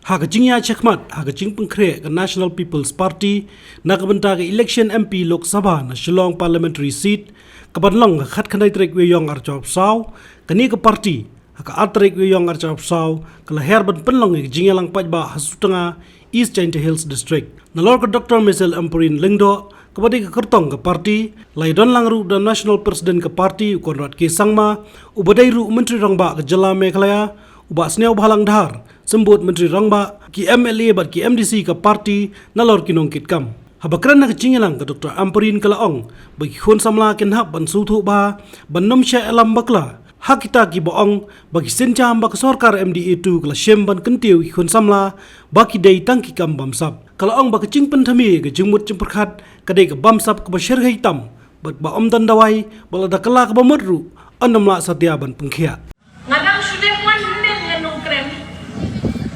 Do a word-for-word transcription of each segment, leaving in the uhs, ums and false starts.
Ha ka jingïaid shakhmat ha ka jingpynkhreh ka National People's Party na ka bynta ka election M P Lok Sabha na Shillong Parliamentary Seat, ka ban long ha ka khatkhyndai tarik u Ïaïong arhajar arphew saw, kane ka party ha ka ar tarik u Ïaïong arhajar arphew saw ka la her ban pynlong ïa ka jingïalang paidbah ha Sutnga, East Jaintia Hills District. Nalor ka Doctor Michelle Ampareen Lyngdoh, kaba dei ka kyrtong ka party, la ïadon lang ruh da National President ka party u Conrad K Sangma, uba dei ruh u Myntri Rangbah ka jylla Meghalaya, u Bah Sniawbhalang Dhar, Symbud Myntri Rangbah, ki M L A bad ki M D C ka party, nalor ki nongkitkam. Haba kren ha ka jingïalang, ka Doctor Ampareen ka la ong ba ki khun samla kin hap ban sngewthuh bha, ban nym shah ïalam bakla ha kita kiba ong ba ki sienjam ba ka sorkar M D A two ka la shim ban kyntiew ïa ki khun samla ba ki dei tang ki kam bamsap. Ka la ong ba ka jingpynthame ïa ka jingmut jingpyrkhat ka dei ka bamsap kaba shyrkhei tam bad ba ym don dawai, bad lada kylla kaba mut ruh yn nym lah satia ban pynkhiah. Nga dang shu dep wan hynnin nga Nongkrem.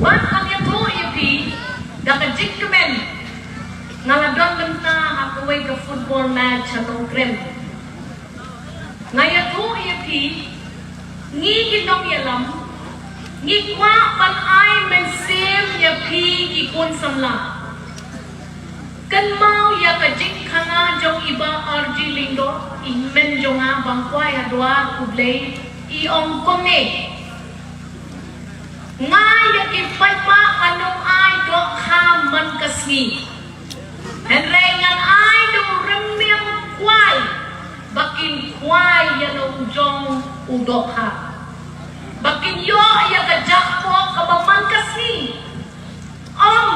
Bad nga ïathuh ïa phi da ka jingkmen, nga la don bynta ha kawei ka football match ha Nongkrem. Nga ïathuh ïa phi, ngi ki nongïalam ngi kwah ban ai mynsiem ïa phi ki khun samla. Kynmaw ïa ka jingkhana jong i Bah R G Lyngdoh, i hynmen jong nga, ba nga kwah ïa duwai U Blei, i ong kumne: Nga ïa ki paidbah ngan ym ai dohkha man ka sngi. Hynrei ngan ai da u rymmiang kwai ba kin kwai ïa la u jong u dohkha, ba kin ïoh ïa ka jakpoh kaba man ka sngi. Ym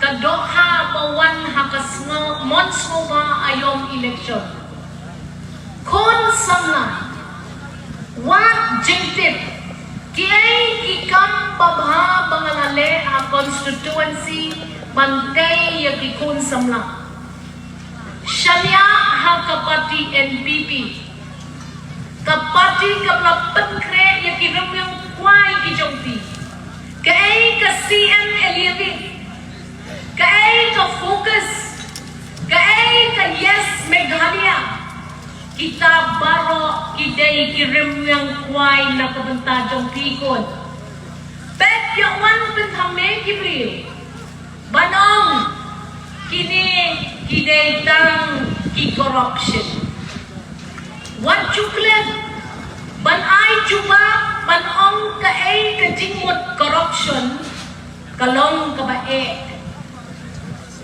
ka dohkha ba wan ha ka sngew, mon sngewbha aïom election. Khun samla, wat jingtip kiei ki kam babha ba nga la leh ha constituency ban tei ïa ki khun samla. Shaniah ha ka party N P P, ka party kaba la pynkhreh ïa ki rymmiang kwai ki jong phi. Kaei ka C M Alleviate, kaei ka FOCUS, kaei ka Yes Meghalaya, kita baroh ki dei ki rymmiang kwai na ka bynta jong phi khun. Peit ïa wan pynthame ki briew ban ong kine ki dei tang ki corruption. Wat ju klet ban ai jubab ban ong kaei ka jingmut corruption, ka long kaba eh.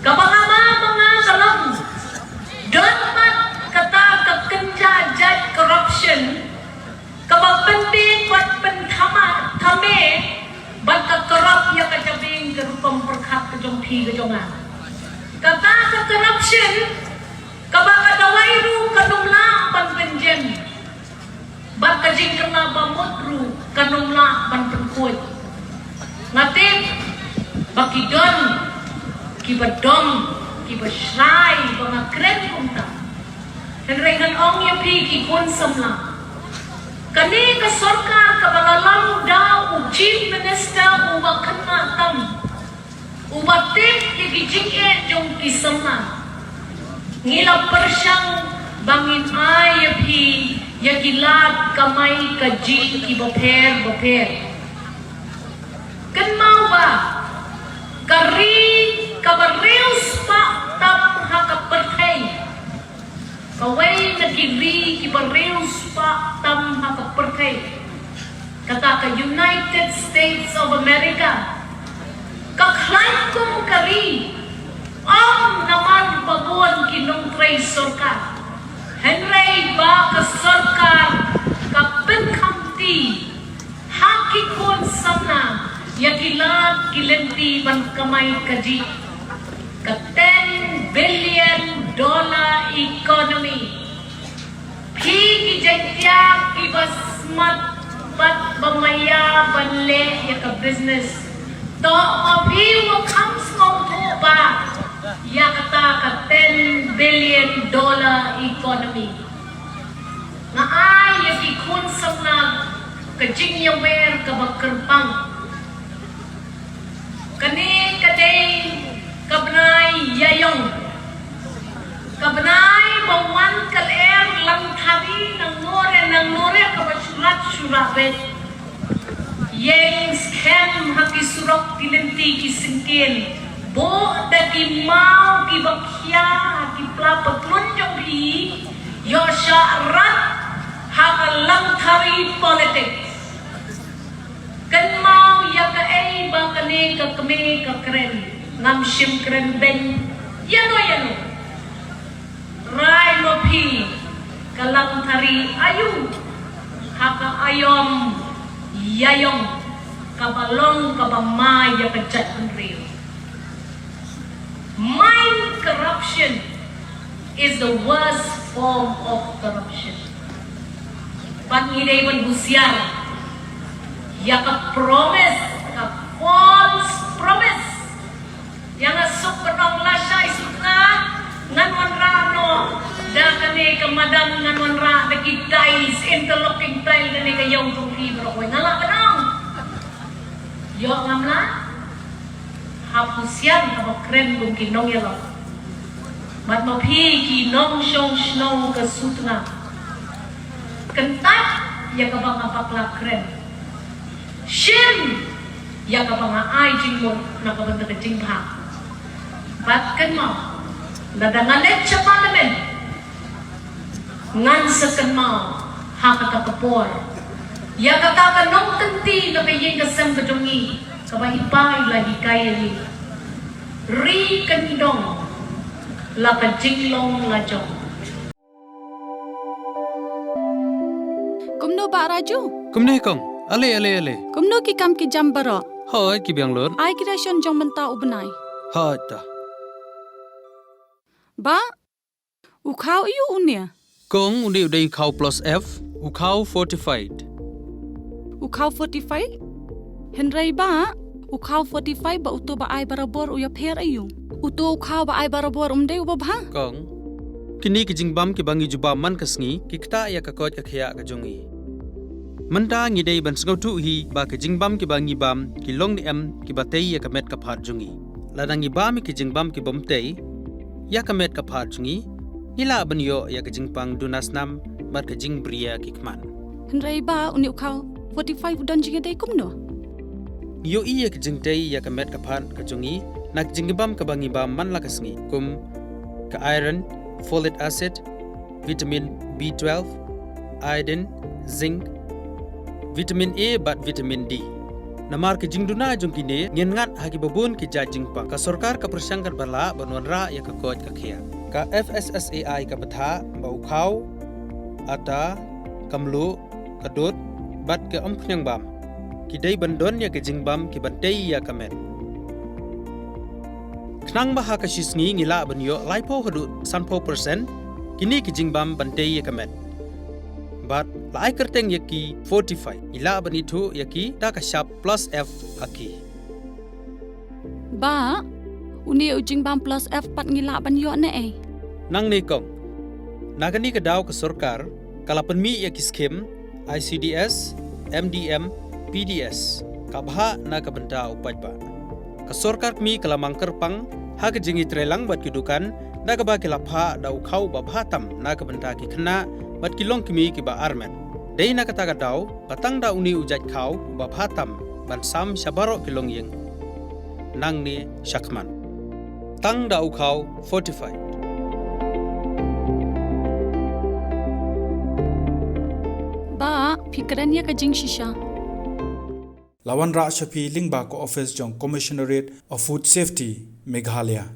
Kaba nga ma ba nga ka long, don pat kata ka kynja jait corruption kaba pynbiej bad pynthame, thame bad ka corrupt ïa ka jabieng ka rukom pyrkhat ka jong phi ka jong nga. Kata ka corruption kaba ka dawai ruh kan ym lah ban pynjem, bad ka jingkylla ba mut ruh kan ym lah ban pynkhuid. Nga tip ba ki don kiba dom, kiba shrai ba nga kren kumta. Hynrei ngan ong ïa phi ki khun samla, kane ka sorkar kaba la long da u Chief Minister uba khynnah tam, uba tip ïa ki jingeh jong ki samla, ngi la pyrshang ba ngin ai ïa phi ïa ki lad kamai kajih kiba pher bapher. Kynmaw ba ka ri kaba riewspah tam ha ka pyrthei, kawei na ki ri kiba riewspah tam ha ka pyrthei, kata ka United States of America, ka khlaiñ kum ka ri, ym namar ba bun ki nongtrei sorkar, hynrei ba ka sorkar ka pynkhamti ha ki khun samla ïa ki lad ki lynti ban kamai kajih. Ka ten billion dollar economy. Phi ki Jaiñtia kiba smat bad ba maïa ban leh ïa ka business, to ma phi wa kham sngewthuh ba ïa kata ka ten billion dollar economy. Nga ai ïa ki khun samla ka jingïawer kaba kyrpang. Kane ka dei ka bnai Ïaïong, ka bnai ba wan ka lyer lang thari nangno re nangno re kaba shu rat shu rabit. Ïeng skhem Ha ki surok, ki lynti, ki syngkien, buh da ki maw kiba khia ha ki pla patlun jong phi, ïoh shah rat ha ka langthari politics. Kynmaw ïa kaei ba kane ka kmie ka kren, ngam shym kren beiñ ïano ïano. Rai ma phi, ka langthari aïu ha ka aïom ïaïong kaba long kaba mai ïa ka jaitbynriew. Mind corruption is the worst form of corruption. Bad ngi dei ban husiar ïa ka promise, ka false promise. Ïa nga suk ka nong lashai suk nga, ngan wanrah noh da kane ka madan, ngan wanrah da ki tiles, interlocking tile, kane ka ïew jong phi baroh kawei, nga lah ban ong. Ïoh ngam lah. Hap husiar haba kren kum ki nongïalam. Bad ma phi ki nongshong shnong ka suk nga, kyntait ïa kaba nga bakla kren. Shim ïa kaba nga ai jingmut na ka bynta ka jingbha. Bad kynmaw, lada nga leit sha Parliament, ngan sa kynmaw ha kata ka por ïa kata ka nongkynti na ka ïing ka sem ka jong ngi, kaba hikai la hikai ïa ngi. Ri kyndong la ka jinglong lajong. Kumno Bah Raju? Kumne kong. Ale, ale, ale. Kumno ki kam ki jam baroh? Hooid, ki biang lut. Ai ki ration jong mynta u bnai. Hooid ta. Bah, u khaw aïu une? Kong, une u dei u khaw plus F, u khaw fortified. U khaw fortified? Hynrei Bah, u khaw fortified bad uto ba ai barabor u ïapher aïu? Uto u khaw ba ai barabor um dei uba bha? Kong, kine ki jingbam kiba ngi ju bam man ka sngi ki ktah ïa ka koit ka khiah ka jong ngi. Mynta ngi dei ban sngewthuh hi ba ki jingbam kiba ngi bam ki long ne em kiba tei ïa ka met ka phad jong ngi. Lada ngi bam ïa ki jingbam kibym tei ïa ka met ka phad jong ngi, ngi lah ban ïoh ïa ka jingpang duna snam bad ka jingbriew ki khmat. Hynrei Bah, une u khaw fortified u don jingïadei kumno? Ngi ïohi ïa ka jingtei ïa ka met ka phad ka jong ngi na ka jingbam kaba ngi bam man la ka sngi, kum ka iron, folic acid, vitamin B twelve, iodine, zinc, vitamin A bad vitamin D. Namar ka jingduna jong kine, ngin ngat ha kiba bun ki jait jingpang. Ka sorkar ka pyrshang katba lah ban wanrah ïa ka koit ka khiah. Ka F S S A I ka batai ba u khaw, ata, ka mluh, ka dud bad ka umphniang bam ki dei ban don ïa ka jingbam kiban tei ïa ka met. Khnang ba ha ka shi sngi ngi lah ban ïoh laiphew haduh sanphew percent kine ki jingbam ban tei ïa ka met. Bad la ai kyrteng ïa ki fortified, ngi lah ban ithuh ïa ki da ka shap plus F ha ki. Bah, une u jingbam plus F pat ngi lah ban ïoh ne ei? Nangne kong, na kane ka daw ka sorkar ka la pynmih ïa ki skim I C D S, M D M, P D S, ka bhah na ka bynta u paidbah. Ka sorkar kmie ka la mang kyrpang ha ka jingïatreilang bad ki dukan da kaba ki la phah da u khaw ba bha tam na ka bynta ki khynnah bad ki longkmie kiba armet. Dei na kata ka daw ba tang da une u jait khaw uba bha tam ban sam sha baroh ki longïing nangne shakhmat. Tang da u khaw fortified. Bah, phi kren ïa ka jingshisha. La wanrah sha phi lyngba ka office jong Commissionerate of Food Safety, Meghalaya.